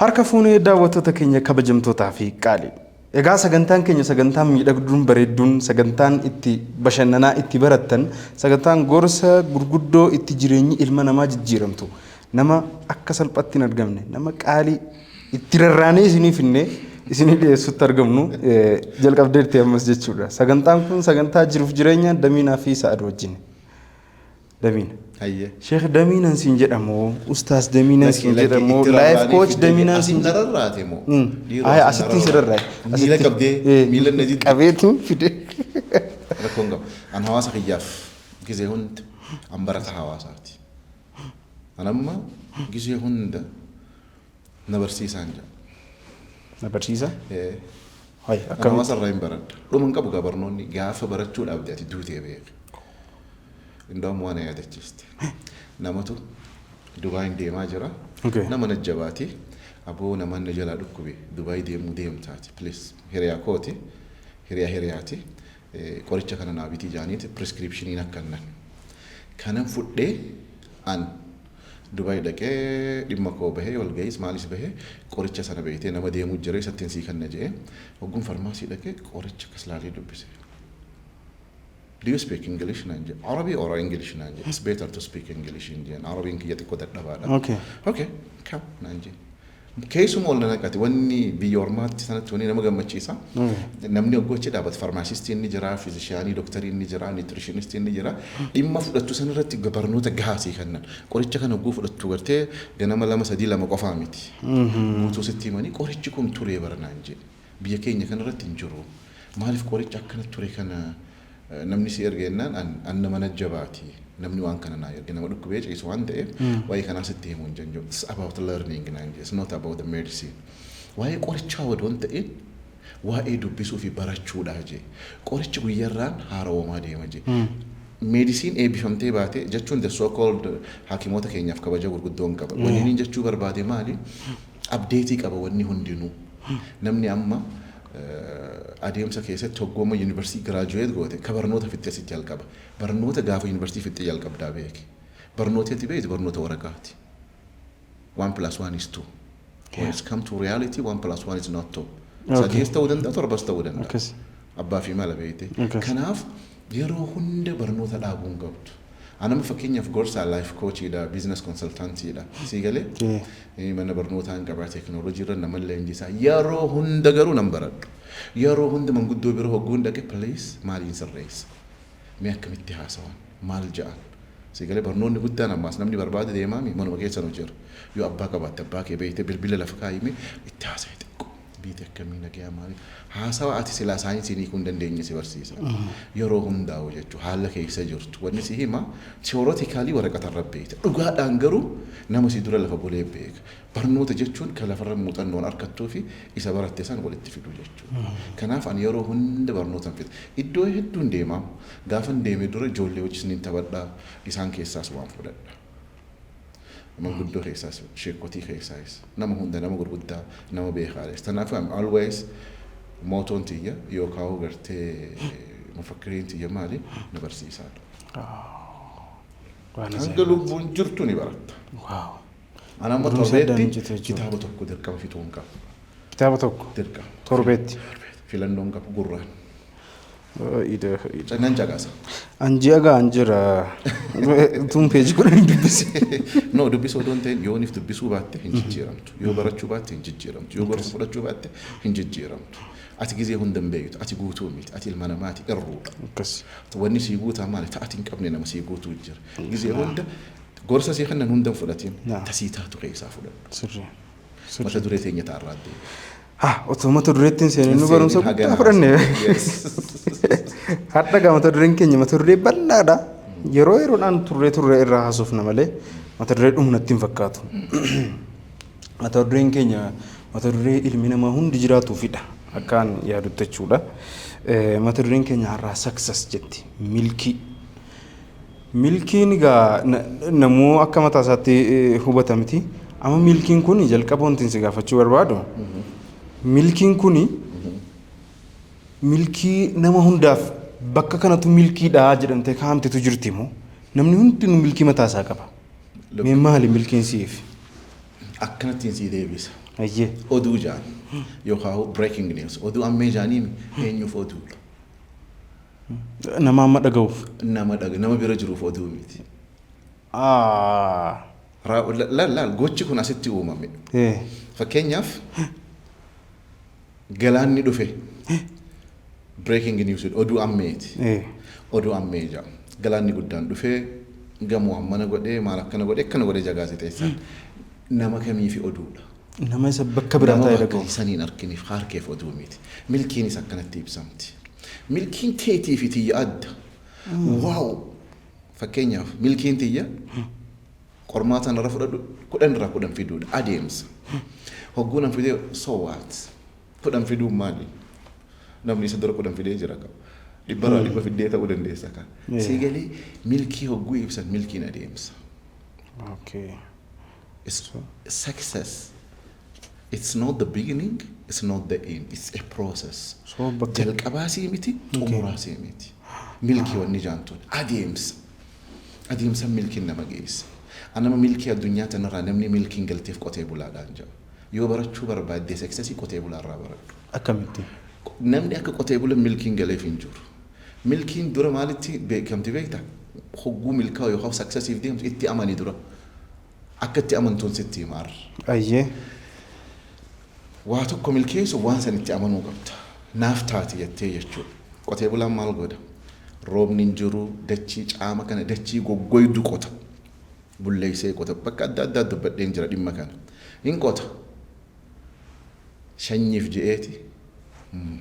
Harka fuunee, daawwattoota keenya kabajamtootaa fi qaalii. Egaa sagantaan keenya, sagantaan miidhagduun bareedduun, sagantaan itti bashannanaa itti barattan, sagantaan gorsa gurguddoo itti jireenyi ilma namaa jijjiiramtu, nama akka salphatti hin argamne, nama qaalii itti rarraanee isinii finnee isinii dhiyeessutti argamnu jalqabdeerti ammas jechuudha. Sagantaan kun sagantaa jiruuf jireenya Damiinaa fi Sa'ad wajjin. Damiina. Hayyee. Sheekh Damiinan siin jedhamu, Ustaas Damiinan siin jedhamu, life coach Damiinan siin jedhamu. Nararraate moo? Aya, asittiin sirarraa'e. Miila qabdee, miila na jiddu. Qabeetiin fide. Rakkoon qabu. An hawaasa kiyyaaf gizee hunda an barata hawaasaati. An amma gizee hunda na barsiisaan jedha. Na barsiisa? Hayi, An akkamitti? Hawaasa irraa hin baradha. Dhuma hin qabu gaa barnoonni, gaafa barachuu dhaabde ati duutee beeki. Indaa'um waan na yaadachiiste. Namatu Dubaayin deemaa jira. Nama najjabaati. Aboo, namaan na jalaa dhukkube, Dubaay deemuu deemtaati. Please, hiriyaa kooti. Hiriyaa hiriyaati. Qoricha kana naa bitii jaaniiti prescriptioniin akkannan. Kanan fudhee an Dubaay dhaqee, dhimma koo bahee, walga'iis maalis bahee, qoricha sana beektee nama deemuu jira, isattiin sii kanna jedhee, hogguun farmaasii dhaqee qoricha akkas laalee dubbise. "Do you speak English?" naan jedhe. "Arabi or English?" naan jedhe. "It's better to speak English," hin jeen. Arabiin kiyya xiqqoo dadhabaadha. "Okay, come," naan jedhe. Keessuma ol na naqate. Wanni biyya ormaatti sanatti wanni nama gammachiisa. Namni hogguu achi dhaabatu pharmacistiin ni jira, physicianii, doctoriin ni jira, nutritionistiin ni jira. Dhimma fudhattu sanarratti barnoota gahaa sii kennan. Qoricha kana hogguu fudhattu gartee ganama lama, sadii, lama qofaa miti. Guutuu sitti himanii, "Qorichi kun turee bara," naan jedhe. "Biyya keenya kanarratti hin jiru. Maaliif qoricha akkana ture kana namni si erga?" Jennaan, an nama najjabaati. Namni waan kana naa erge nama dhukkubee ciisu waan ta'eef waa'ee kanaa sitti himuu hin danda'u. "It's about learning," naan jedhe. "It's not about the medicine." Waa'ee qorichaa odoo hin ta'in waa'ee dubbisuu fi barachuudha jee. Qorichi guyyarraan haaroomaa deema jee. Medicine eebbifamtee baate jechuun the so called hakimoota keenyaaf kabaja gurguddoo hin qaba. Wanni inni jechuu barbaade maali? Updateii qaba wanni hundinuu. Namni amma adeemsa keessatti hoggooma yuunivarsiitii graduate goote ka barnoota fixxee sitti jalqaba. Barnoota gaafa yuunivarsiitii fixxee jalqabdaa beeki. Barnoota itti beektu barnoota waraqaati. One plus one is two. When it's come to reality, one plus one is not two. Sadiis ta'uu danda'a, torbas ta'uu danda'a. Abbaa fi mala beekte. Kanaaf yeroo hunda barnoota dhaabuu hin qabdu. Anama fakkeenyaaf gorsaa, life coachiidha, business consultantiidha. Sii galee? Mana barnootaa hin qabaa, teekinooloojii irra nama leenjisaa. Yeroo hunda garuu nan baradhu. Yeroo hunda manguddoo bira hogguun dhaqe, "Please, maaliin sirreessa? Mee akkamitti haasawan? Maal ja'an?" Sii galee? Barnoonni guddaan ammaas namni barbaade deemaami manuma keessa nu jira. Yoo abbaa qabaatte, abbaa kee beektee bilbila lafa kaayime itti haasa'e xiqqoo. Biiti akkamii, nagayaa, maali? Haasawa ati silaa saayinsiin hiikuu hin dandeenye si barsiisa. Yeroo hundaa'u jechuudha haala keessa jirtu. Wanni si hima theoretically waraqatarra beekta. Dhugaadhaan garuu nama si dura lafa bulee beeka. Barnoota jechuun kan lafarra muuxannoon argattuu fi isa baratte san walitti fiduu jechuudha. Kanaaf ani yeroo hunda barnoota hin fixa. Iddoo hedduun deemaa. Gaafan deeme dura ijoollee wajjin niin taphadhaa. Isaan keessaas waan fudhadha. Manguddoo keessaas, sheekotii keessaas, nama hunda, nama gurguddaa, nama beekaales. Kanaaf I'm always mottoon tiyya yookaan gartee mufakkiriin tiyya maali? Na barsiisaadha. Waan Hanga ajaa'ibaati. lubbuun jirtu ni baratta. Ani amma Barumsa addaan torbeetti hin citu jechuudha. Kitaaba tokko dirqama fixuu hin qabu. Kitaaba tokko Dirqama. torbeetti. Filannoon qabu gurraan. Ida, ida. Nan caqasa. An ji'a ga'an jira. Tun peejii 10 dubbise. No, dubbisuu odoo hin ta'in, yooniif dubbisuu baatte hin jijjiiramtu. Yoo barachuu baatte hin jijjiiramtu. Yoo gorsa fudhachuu baatte hin jijjiiramtu. Ati gizee hunda hin beektu. Ati guutuu miti. Ati ilma namaati, irruudha. Wanni sii guutaa maali? Ta'ati hin qabne nama sii guutuu jira. Gizee hunda gorsa sii kennan hunda hin fudhatin. Tasii taatu keessaa fudhadhu. Mata duree teenya ta'arraa deema. Ha, otoo mata dureetti hin seenin nu barumsa guddaa fudhanne. Har'a gaa mata dureen keenya mata duree bal'aadha. Yeroo yeroodhaan turree turree irraa haasofna malee mata duree dhumu natti hin fakkaatu. Mata dureen keenya mata duree ilmi namaa hundi jiraatuufidha. Akkaan yaadutti jechuudha. Mata dureen keenya har'aa success jetti. Milkii. Milkiin egaa namuu akka mataa isaatti hubata miti. Amma milkiin kun, jalqaba wanti si gaafachuu barbaadu, milkiin kun milkii nama hundaaf bakka kanatu milkiidha jedhamtee kaa'amtetu jirti moo namni hundinuu milkii mataa isaa qaba? Mee maali milkiin siif? Akkanattiin sii deebisa. Ayyee. Oduu jaan yookaan breaking news, oduu ammee jaaniin eenyuuf oduudha? Nama amma dhaga'uuf. Nama dhaga, nama bira jiruuf oduu miti. Ah. Laal, laal, gochi kun asitti uumame. Fakkeenyaaf, galaanni dhufe, breaking news, oduu ammeeti. Oduu ammee jaa. Galaanni guddaan dhufee gamoo hammana godhee, maal akkana godhee, akkana godhee jaa gaazexeessaan. Nama kamiifi oduudha? Nama isa bakka biraa Nama taa'ee bakka dhaga'u. saniin arginiif harkeef oduu miti. Milkiinis akkanatti ibsamti. Milkiin teetii fi tiyya adda. Wow! Fakkeenyaaf, milkiin tiyya qormaata narra fudhadhu 10 irraa 10 fiduudha adeemsa. Hogguu nan fidee, so what? 10 fiduun maali? Namni isa dura 10 fidee jira qaba. 100% fiddee ta'uu dandeessa ka. Sii galee? Milkii hogguu ibsan, milkiin adeemsa. It's success. It's not the beginning, it's not the end, it's a process. So bakka Jalqabaa sii miti, xumuraa sii miti. Milkii wanni jaantuun adeemsa. Adeemsa milkiin nama geessa. Anama milkii addunyaa tanarraa namni milkiin galteef qotee bulaadhaan jira. Yoo barachuu barbaadde successii, qotee bulaarraa baradhu. Akkamitti? Namni akka qotee bula milkiin galeef hin jiru. Milkiin dura maalitti beekamti beektaa? Hogguu milkaa'u yookaan successiif deemtu itti amani dura. Akka itti amantuun sitti himaarra. Ayyee. Waa tokko milkeessu waan san itti amanuu qabda. Naaf taati jettee jechuudha. Qotee bulaan maal godha? Roobni hin jiru, dachii caama kana, dachii goggoydu qota. Bulleessee qota. Bakka adda addaa dubbadheen jira dhimma kana. Hin qota. Shanyiif je'eeti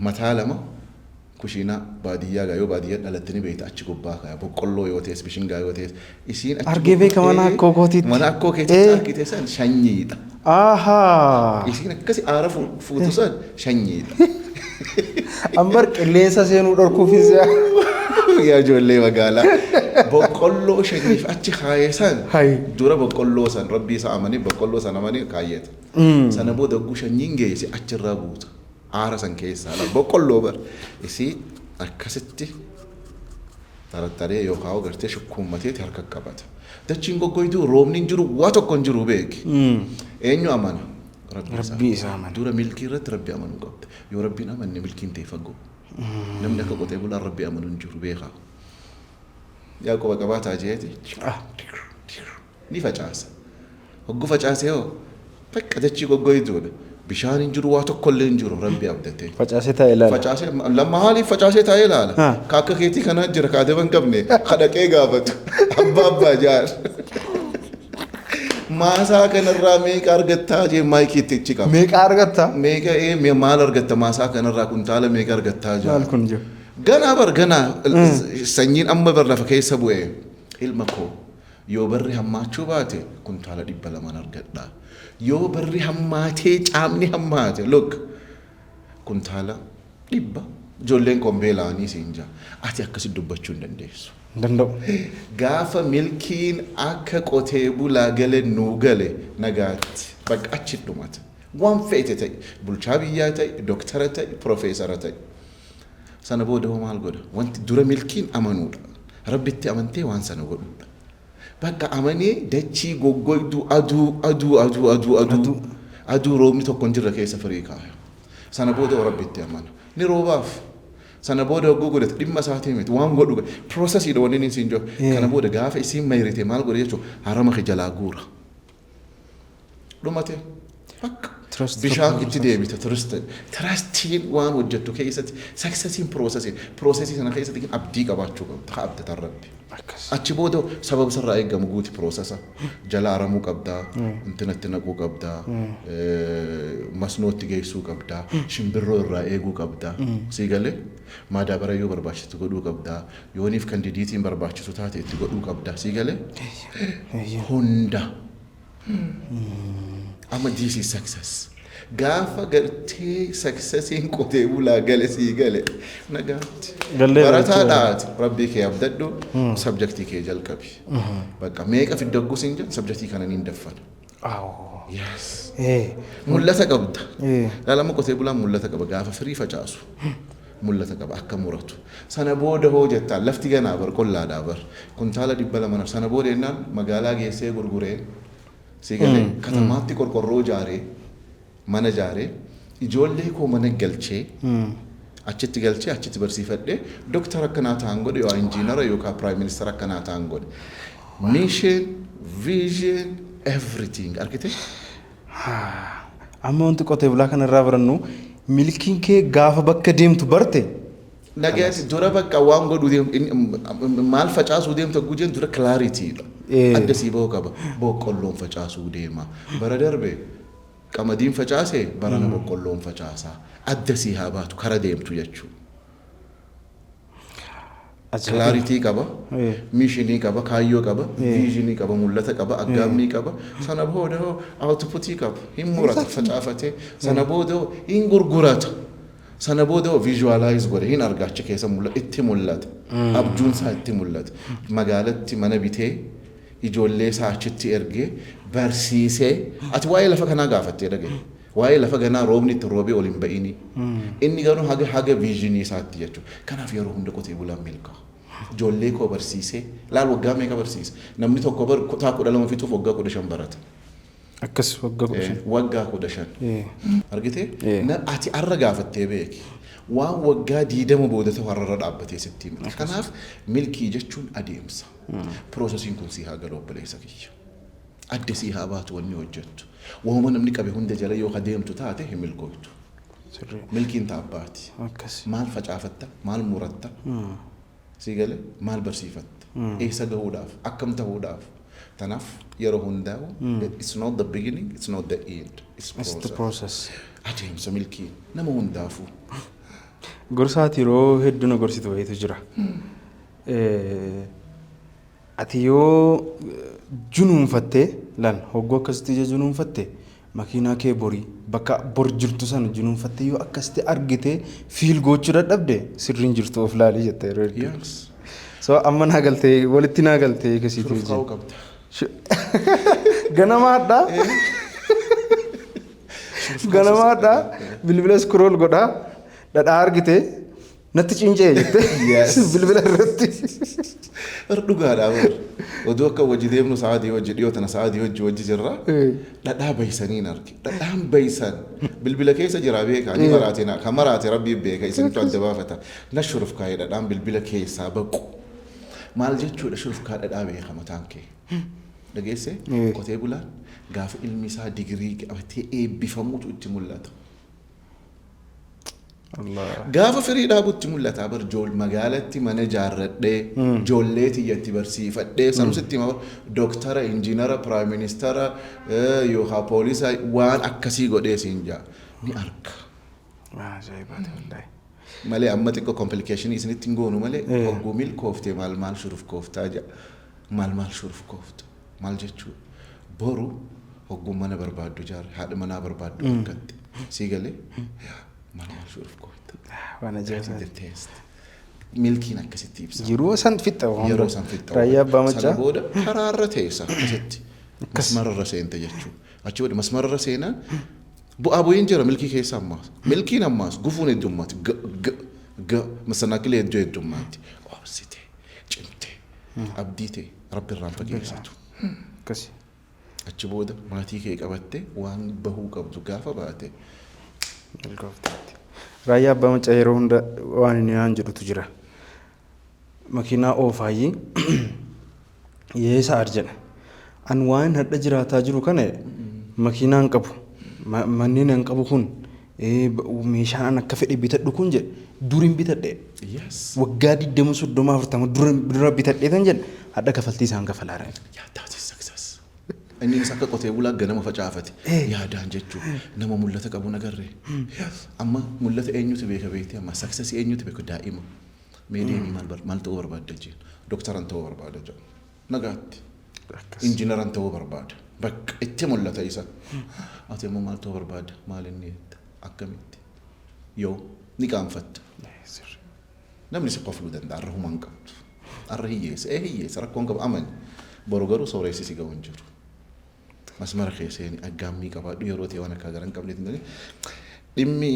mataa lama kushiinaa baadiyyaa gaa, yoo baadiyyaa dhalatte ni beekta, achi gubbaa kaaya, boqqolloo yoo ta'es, bishingaa yoo ta'es, isiin achi Argee beeka mana akkoo kootiitti. Mana akkoo keetitti argite san shanyiidha. Ahaa. Isiin akkasi aara fuutu san shanyiidha. Ambar qilleensa seenuu dhorkuufis. Yaa ijoollee magaalaa, boqqolloo shanyiif achi kaayee san dura boqqolloo san rabbii isa amanii, boqqolloo san amanii kaayyata. Sana booda hogguu shanyiin geesse achirraa buuta. Aara san keessaa boqqolloo bar isii akkasitti tarattaree yookaan gartee shukkuummateeti harka qabata. Dachiin goggoytuu, roobni hin jiru, waa tokko hin jiru beeki. Eenyu amana? Rabbii isaa amana. Dura milkii irratti rabbi amanuu qabda. Yoo rabbiin amanne milkiin ta'e fagoo. Namni akka qotee bulaan rabbi amanuu hin jiru beekaa. Yaa quba qabaataa jeeti ni facaasa. Hogguu facaasee hoo bakka dachii goggoytuudha. Bishaan hin jiru, waa tokko illee hin jiru, rabbi abdatee. Facaasee taa'ee ilaala. Facaasee lamma haaliif facaasee taa'ee ilaala. Ka akka keetii kanaa jira, ka adaba hin qabne kadhaqee gaafatu. Abbaa abbaa jaar. Maasaa kanarraa meeqa argattaa jee maayikiitti ichi qaba. Meeqa argatta? Meeqa ee maal argatta, maasaa kanarraa kuntaala meeqa argattaa jaa. Maal kun jiru? Ganaa bar, ganaa sanyiin amma bar lafa keessa bu'e, ilma koo, yoo barri hammaachuu baate kuntaala 200 argadha. Yoo barri hammaatee, caamni hammaate, look, kuntaala 100 ijoolleen koon beela'anii siin jaa. Ati akkasi dubbachuu hin dandeessu. Hin danda'u. Gaafa milkiin akka qotee bulaa gale nuu gale nagaatti bakka achi dhumata. Waan feete ta'e, bulchaa biyyaa ta'e, doktara ta'e, profeesara ta'e. Sana booda hoo maal godha? Wanti dura milkiin amanuudha. Rabbitti amantee waan sana godhuudha. Bakka amanee dachii goggoyduu, aduu, aduu, aduu, aduu, aduu, aduu, roobni tokko hin jirre keessa firii kaaya. Sana booda rabbitti amana. Ni roobaaf. Sana booda hogguu godhate dhimma isaatii miti waan godhu, processiidha wanni inni siin jiru. Kana booda gaafa isiin mayrite maal godhe jechuun harama kee jalaa guura. Dhumate. Bakka bishaan itti deebita, trustiin waan hojjettu keessatti successiin processii sana keessatti abdii qabaachuu qabda, haa abdatan rabbi. Achi booda sababa sirraa eegamu guuti, processa jala aramuu qabdaa, intinatti naquu qabdaa, masnootti geessuu qabdaa, shimbirroo irraa eeguu qabdaa, sii galee, maadaabara yoo barbaachisu godhuu qabdaa, yooniif kan didiitiin barbaachisu taate itti godhuu qabdaa, sii galee, hunda. Amma this is success. Gaafa gartee successiin qotee bulaa gale sii gale nagaatti. Gallee. Barataa dhaati, rabbii kee abdadhu, subjectii kee jalqabi. Bakka meeqa fiddagguu siin jedhan, subjectii kana niin daffana. Yes. Mul'ata qabda. Laalama, qotee bulaan mul'ata qaba, gaafa firii facaasu. Mul'ata qaba akka muratu. Sana booda hoo jettaan, lafti ganaa bar, qollaadhaa bar. Kuntaala 200 sana booda jennaan magaalaa geessee gurguree, sii galee, katamaatti qorqorroo ijaaree. Mana ijaaree, ijoollee koo mana galchee, achitti galchee, achitti barsiifadhee, doktara akkanaa ta'an godhe, yoo injiinara yookaan prime minister akkanaa ta'an godhe. Mission, vision, everything argite? Amma wanti qotee bulaa kanarraa barannu, milkiin kee gaafa bakka deemtu barte. Nagaatti dura bakka waan godhuu deemtu, maal facaasuu deemtu gujeen dura clarity dha. Adda sii bahuu qaba. Boqqolloon facaasuu deema. Bara darbe qamadiin facaase, barana boqqolloon facaasaa. Adda sii haa baatu kara deemtu jechuudha. Clarity qaba, mission qaba, kaayyoo qaba, vision qaba, mul'ata qaba, aggaammii qaba. Sana booda output qaba. Hin murata facaafatee. Sana booda hin gurgurata. Sana booda visualize godhe, hin arga, achi keessa mul'ata, itti mul'ata. Abjuun isaa itti mul'ata. Magaalatti mana bitee, ijoollee isaa achitti ergee barsiisee. Ati waa'ee lafa kanaa gaafattee dhagaye. Waa'ee lafa ganaa roobni itti roobee ol hin ba'ini. Inni garuu haga vision isaatti jechuudha. Kanaaf yeroo hunda qotee bulaan milkaa'a. Ijoollee koo barsiisee, laal, waggaa meeqa barsiisa? Namni tokko bar kutaa 12 fixuuf waggaa 15 barata. Akkas, waggaa 15. Waggaa 15. Argitee? Ati arra gaafattee beeki. Waan waggaa 20 booda ta'u har'arra dhaabbatee sitti hima. Kanaaf milkii jechuun adeemsa. Processiin kun sii haa galu, obboleessa kiyya. Adda sii haa baatu wanni hojjettu. Waanuma namni qabe hunda jala yoo adeemtu taate hin milkooftu. Milkiin taabbaati. Maal facaafatta? Maal muratta? Sii galee? Maal barsiifatta? Eessa gahuudhaaf? Akkam ta'uudhaaf? Kanaaf yeroo hundaa'u, it's not the beginning, it's not the end. It's It's the process. process. Adeemsa milkii nama hundaafuu. Gorsaati yeroo hedduu na gorsitu wayiitu jira. Ati yoo junuunfattee lan hogguu akkasitti ija junuunfatte, makiinaa kee borii bakka bor jirtu sana junuunfattee yoo akkasitti argite feel gochuu dadhabde, sirriin jirtu, of laalii jette yeroo hedduu. Yes. So amma naa galtee, walitti naa galtee kasiitii Shurufkaa'uu wajjin. qabda. Ganamaadhaa. Ganamaadhaa bilbila scroll godhaa, dhadhaa argite, natti cincee jette bilbila irratti. Bar dhugaadha bar. Oduu akka wajji deemnu sa'aatii wajji dhiyoo tana sa'aatii wajji jirra. Dhadhaa baysaniin arge. Dhadhaan baysan. Bilbila keessa jira beeka. Ni maraate na kan maraate rabbii beeka, isintu adda baafata. Na shurufkaa'ee dhadhaan bilbila keessaa baqu. Maal jechuudha? Shurufkaa dhadhaa beeka mataan kee. Dhageesse? Qotee bulaan gaafa ilmi isaa digirii qabatee eebbifamuutu itti mul'ata. Allah. Gaafa firii dhaabutti mul'ata bar, jool magaalatti mana ijaarradhee, ijoollee tiyyatti barsiifadhee, sanusitti hima, dooktara, injiinara, prime minister yookaan poolisa waan akkasii godhee siin jaa ni arga. Waan ajaa'ibaati wallaahi. Malee amma xiqqoo complication isinitti hin goonu malee, hogguu milkooftee maal maal shuruf kooftaa jedha. Maal maal shuruf koofta maal jechuudha? Boru hogguu mana barbaaddu ijaarre, haadha manaa barbaaddu argatte, sii galee, maal maal shuruf koofta. Waan ajaa'ibaati. The test. Milkiin akkasitti ibsa. Yeroo san fixxa waan Yeroo hunda. san fixxa. Raayyaa Abbaa Sana Macaa. booda karaarra teessa akkasitti. Masmararra seente jechuudha. Achi booda masmararra seenaan bu'aa bu'iin jira milkii keessa ammaas. Milkiin ammaas gufuun heddummaatti. G g g masanaakilii hedduu heddummaatti. Obsite, cimte, abdii ta'e rabbi irraan fageessatu. Akkasi. Achi booda maatii kee qabatte waan bahuu qabdu gaafa baate. Milkoofteetti. Raayyaa Abbaa Macaa yeroo hunda waan inni naan jedhutu jira. Makiinaa oofaayyii yeesa jedha. An waan hadha jiraataa jiru kana, makiinaa hin qabu. Manneen hin qabu kun, meeshaan an akka fedhe bitadhu kun jedhe, duriin bitadhe. Waggaa 20, 30, 40 dura bitadhee tan jedhe, hadha kafaltii isaan kafalaa jira. Yeah, that is success. Innis akka qotee bulaa ganama facaafate yaadaan jechuun nama mul'ata qabu nagarree. Amma mul'ata eenyutu beeka beektee? Amma success eenyutu beeka? Daa'ima. Mee deemii maal ta'uu barbaadda jeen. Dooktaran ta'uu barbaada jedhu. Nagaatti. Injiinaran ta'uu barbaada. Bakka itti mul'ata isa. Ati immoo maal ta'uu barbaadda? Maal inni jetta? Akkamitti? Yoo ni qaanfatta. Namni si qofluu danda'a, arra humaa hin qabdu. Arra hiyyeessa, ee hiyyeessa, rakkoo hin qabu, amani. Boru garuu sooressi si ga'u hin jiru. Masmara keesseen aggaammii qabaadhu, yeroo ta'e waan akka gara hin qabneef hin. Dhimmi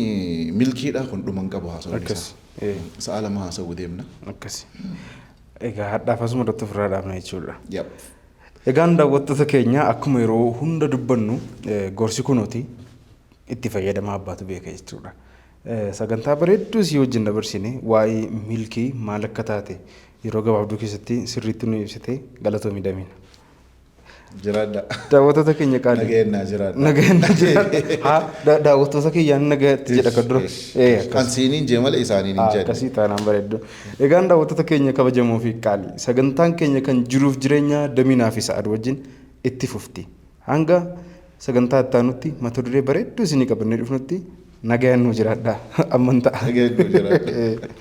milkiidhaa kun dhuma hin qabu haasawni isaa. Sa'a 2 haasawuu deemna. Akkasi. Egaa hadhaaf asuma irratti ofirraa dhaabna jechuudha. Yep. Egaan daawwattoota keenya, akkuma yeroo hunda dubbannu, gorsi kunuuti. Itti fayyadama abbaatu beeka jechuudha. Sagantaa bareedduu sii wajjin dabarsine, waa'ee milkii maal akka taate yeroo gabaabduu keessatti sirriitti nu ibsite, galatoomii Damiina. Jiraadha. Daawwattoota keenya qaalii. Nagayannaa jiraadha. Nagayannaa jiraadha. Haa, daawwattoota kiyyaan nagayatti jedha kan dura. Akkas. Kan siiniin jee malee isaaniin hin jedhe. Akkasii taanaan bareeddu. Egaan daawwattoota keenya kabajamoo fi qaalii, sagantaan keenya kan jiruuf jireenya Daminaa fi Sa'ad wajjin itti fufti. Hanga sagantaa itti aanutti mata duree bareedduu isinii qabannee dhufnutti nagayaan nuu jiraadha. Amman ta'a. Nagayaan nuu jiraadha.